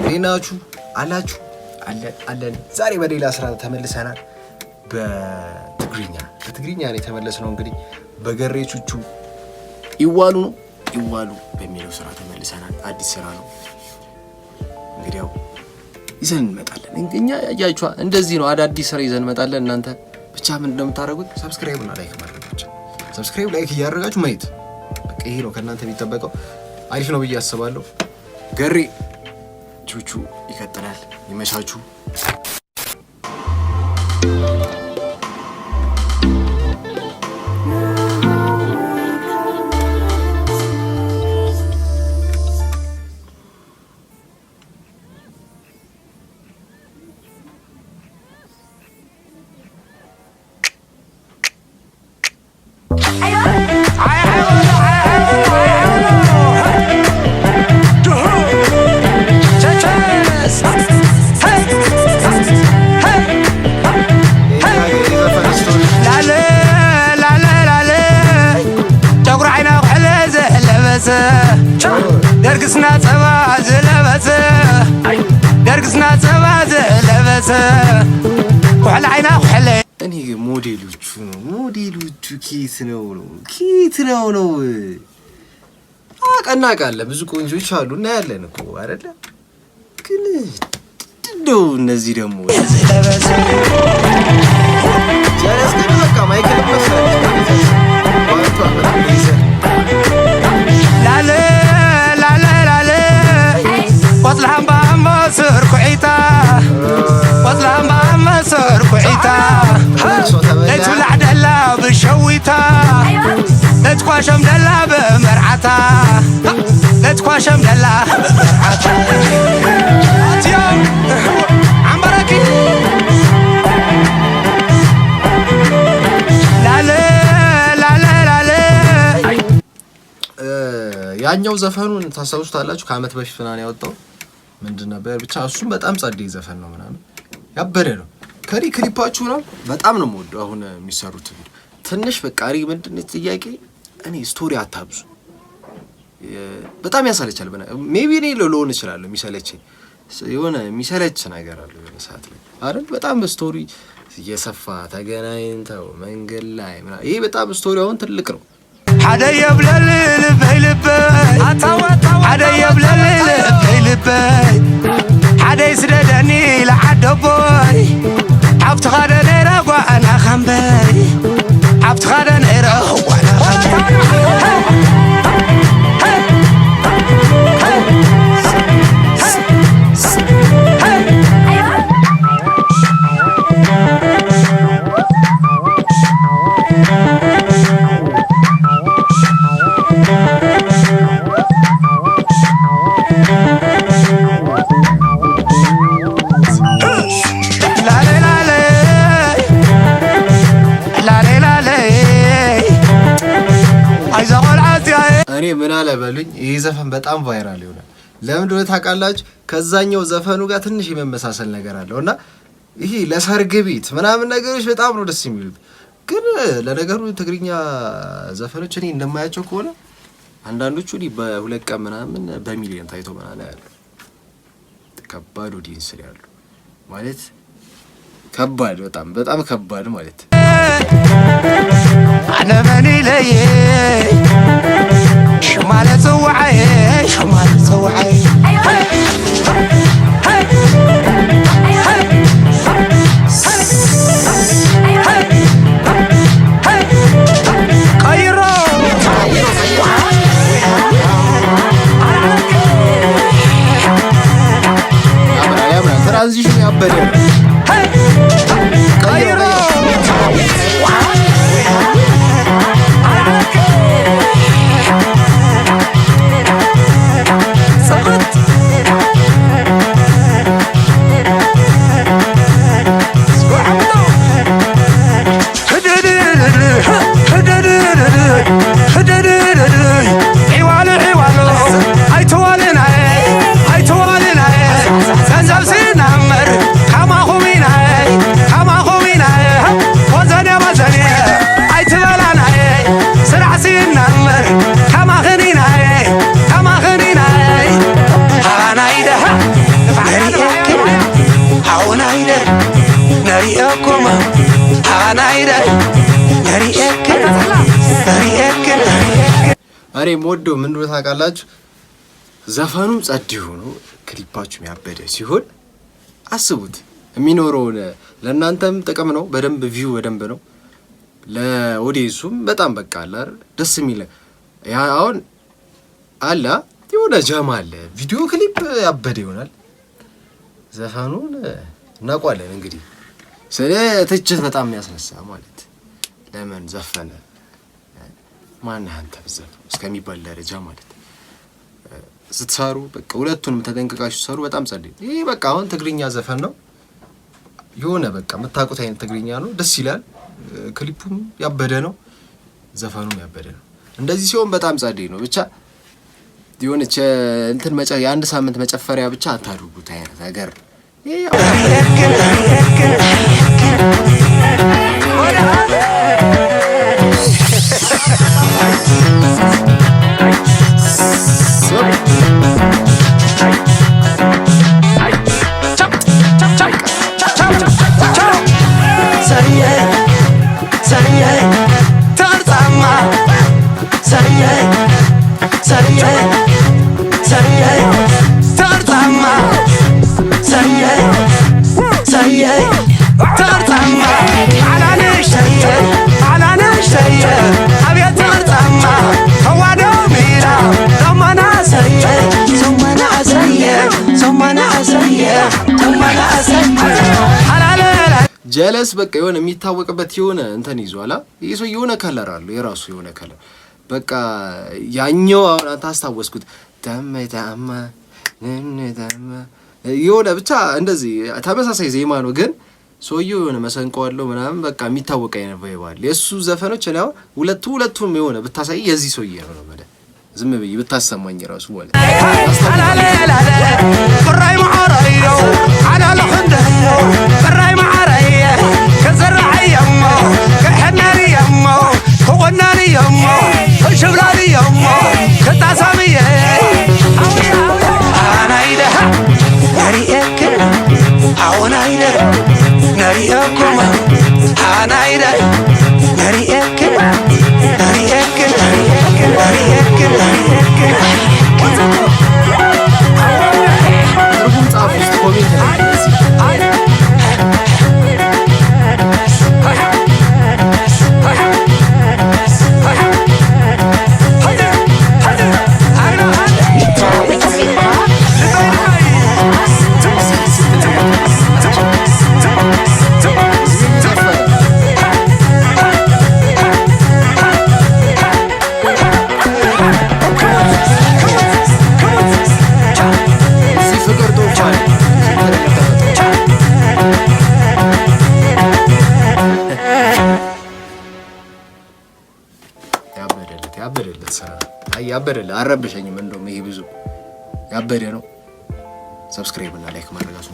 እንዴት ናችሁ? አላችሁ? አለን አለን። ዛሬ በሌላ ስራ ተመልሰናል። በትግርኛ ነው የተመለስነው። እንግዲህ በገሬ ቹቹ ይዋሉ ነው ይዋሉ በሚለው ስራ ተመልሰናል። አዲስ ስራ ነው። እንግዲህ ያው ይዘን እንመጣለን። እኛ ያያችኋ እንደዚህ ነው። አዳዲስ ስራ ይዘን እንመጣለን። እናንተ ብቻ ምን እንደምታደርጉት subscribe እና like ማድረግ ብቻ። Subscribe like እያደረጋችሁ ማየት፣ በቃ ይሄ ነው ከእናንተ የሚጠበቀው። አሪፍ ነው ብዬ አስባለሁ። ገሬ ቹቹ ይቀጥላል። ይመቻችሁ። ጨጉሪ ዓይና ኩሕለ ዝለበሰ፣ ደርግስና ፀባ ዝለበሰ፣ ደርግስና ፀባ ዝለበሰ፣ ኩሕለ ዓይና ኩሕለ። እኔ ሞዴሎቹ ነው፣ ሞዴሎቹ ኬት ነው ኬት ነው? እናውቃለን፣ ብዙ ቆንጆች አሉ፣ እናያለን እኮ አይደለ? ግን እንደው እነዚህ ደግሞ ዝለበሰ። ጀለስ ግን በቃ ማይክል መሰለች ጓንቷ በጣም ይዘ ላለ ላለ ላለ፣ ቆፅሊ ሃምባ መስር ኩዒታ፣ ቆፅሊ ሃምባ መስር ኩዒታ፣ ለትብላዕ ደላ ብሸዊታ፣ ለትኳሸም ደላ ብመርዓታ፣ ለትኳሸም ደላ ብመርዓታ። ኣትዮም ዓምበረኪ። ላለ ላለ ላለ። ያኛው ዘፈኑን ታስታውሱታላችሁ? ከአመት በፊት ምናምን ያወጣው ምንድን ነበር? ብቻ እሱም በጣም ጸዴ ዘፈን ነው ምናምን፣ ያበደ ነው። ከሪ ክሊፓችሁ ነው በጣም ነው የምወደው። አሁን የሚሰሩት ቪዲዮ ትንሽ በቃ ሪ ምንድን ነው ጥያቄ፣ እኔ story አታብዙ፣ በጣም ያሰለቻል። Maybe እኔ ልሆን እችላለሁ የሚሰለቸኝ፣ የሆነ የሚሰለች ነገር አለ የሆነ ሰዓት ላይ አይደል? በጣም story እየሰፋ ተገናኝተው መንገድ ላይ ምናምን፣ ይሄ በጣም story አሁን ትልቅ ነው። ሓደ የብለል ልበይ ልበይ፣ ሓደ የብለል ልበይ ልበይ፣ ሓደ ይስደደኒ ለዓደቦይ፣ ሓፍቲ ኻደ ነይረ ጓና ኸምበይ፣ ሓፍቲ ኻደ ነይረ ጓና ኸምበይ። ላለ ላለ ላለ ላለ፣ ኣይዛ ቆልዓ እዚኣ። እኔ ምን አለ በሉኝ፣ ይህ ዘፈን በጣም viral ይሆናል። ለምን እንደሆነ ታውቃላችሁ? ከዛኛው ዘፈኑ ጋር ትንሽ የመመሳሰል ነገር አለው እና ይሄ ለሰርግ ቤት ምናምን ነገሮች በጣም ነው ደስ የሚሉት። ግን ለነገሩ ትግርኛ ዘፈኖች እኔ እንደማያቸው ከሆነ አንዳንዶቹ እንዲህ በ2 ቀን ምናምን በሚሊዮን ታይቶ ምናምን ያሉ፣ ከባድ audience ነው ያሉ ማለት፣ ከባድ፣ በጣም በጣም ከባድ ማለት። ኣነ መን ኢለየ፣ ሽማለ ፅዋዓየ፣ ሽማለ ፅዋዓየ። ቀይሮ። ያምራል ያምራል። Transition ኑ ያበደ ነው። ቀይሮ። ፅቕጥ። ዒዋሉ ዒዋሉ ኣይትዋልናየ ኣይትዋልናየ፣ ገንዘብ ሲናምር። ነሪአክን ሃውናይደ ነሪአኩም ሃናይደ ነሪአክን ነሪአክን። እኔ የምወደው ምን እንደሆነ ታውቃላችሁ? ዘፈኑም ጸድ ሆኖ ክሊፓችሁም ያበደ ሲሆን አስቡት የሚኖረውን፣ ለእናንተም ጥቅም ነው። በደንብ view በደንብ ነው። ለ audience ኡም በጣም በቃ አለ አይደል ደስ የሚል፣ ያ አሁን አለ የሆነ ጀማ አለ። Video clip ያበደ ይሆናል። ዘፈኑን እናውቀዋለን እንግዲህ፣ ስለ ትችት በጣም የሚያስነሳ፣ ማለት ለምን ዘፈነ፣ ማነህ አንተ ብትዘፍነው እስከሚባል ደረጃ ማለት ስትሰሩ በቃ ሁለቱንም ተጠንቅቃችሁ ስትሰሩ በጣም ጸዴ። ይህ በቃ አሁን ትግርኛ ዘፈን ነው፣ የሆነ በቃ የምታውቁት አይነት ትግርኛ ነው። ደስ ይላል። ክሊፑም ያበደ ነው፣ ዘፈኑም ያበደ ነው። እንደዚህ ሲሆን በጣም ጸዴ ነው። ብቻ የሆነች እንትን የአንድ ሳምንት መጨፈሪያ ብቻ አታድርጉት አይነት ነገር። ይሄ ያው ነሪአክን ነሪአክን። ሰንየ ሰንየ ተርጻማ ሰንየ ሰንየ ሰንየ ተርጻማ ሰንየ ሰንየ ተርጻማ ዓላንሽተየ ዓላንሽተየ ኣብየት ተርጻማ ተዋዶ ሚላ ሶማና ሰንየ ሶማና ሰንየ ሶማና ሰንየ ሶማና ሰንየ ዓላለ። ጀለስ በቃ የሆነ የሚታወቅበት የሆነ እንትን ይዟላ። ይህ ሰው የሆነ color አለው፣ የራሱ የሆነ color። በቃ ያኛው አሁን አንተ አስታወስኩት፣ ተመ ተማ ተመ የሆነ ብቻ እንደዚህ ተመሳሳይ ዜማ ነው፣ ግን ሰውየው የሆነ መሰንቆ አለው ምናምን፣ በቃ የሚታወቅ አይነት vibe አለ። የእሱ ዘፈኖች እኔ አሁን ሁለቱም የሆነ ብታሳይ የዚህ ሰውዬ ነው ነው የምልህ። ዝም ብዬ ብታሰማኝ ራሱ ማለት ቅራይ ማዓረዮ ዓላለ ክንደዮ ቅራይ ማዓረየ ክዝራዕየሞ ክሕነንየሞ ክቆናንየሞ ክሽብላንየሞ ክጣሳምየ ኣናይደ ነሪአክን ሃውናይደ ነሪአኩም ሃናይደ ነሪአክን ነሪአክን ነሪአክን ነሪአክን። ትርጉም ጻፍ ውስጥ comment ላይ እዚህ። ዘፈነ። እዚህ ፍቅር ጦፏል። ስንት ነገር ተፈጥሯል። ያበደለት ያበደለት ስራ ነው። አይ ያበደለት አልረበሸኝም። እንደውም ይሄ ብዙ ያበደ ነው። Subscribe እና like ማድረጋችሁ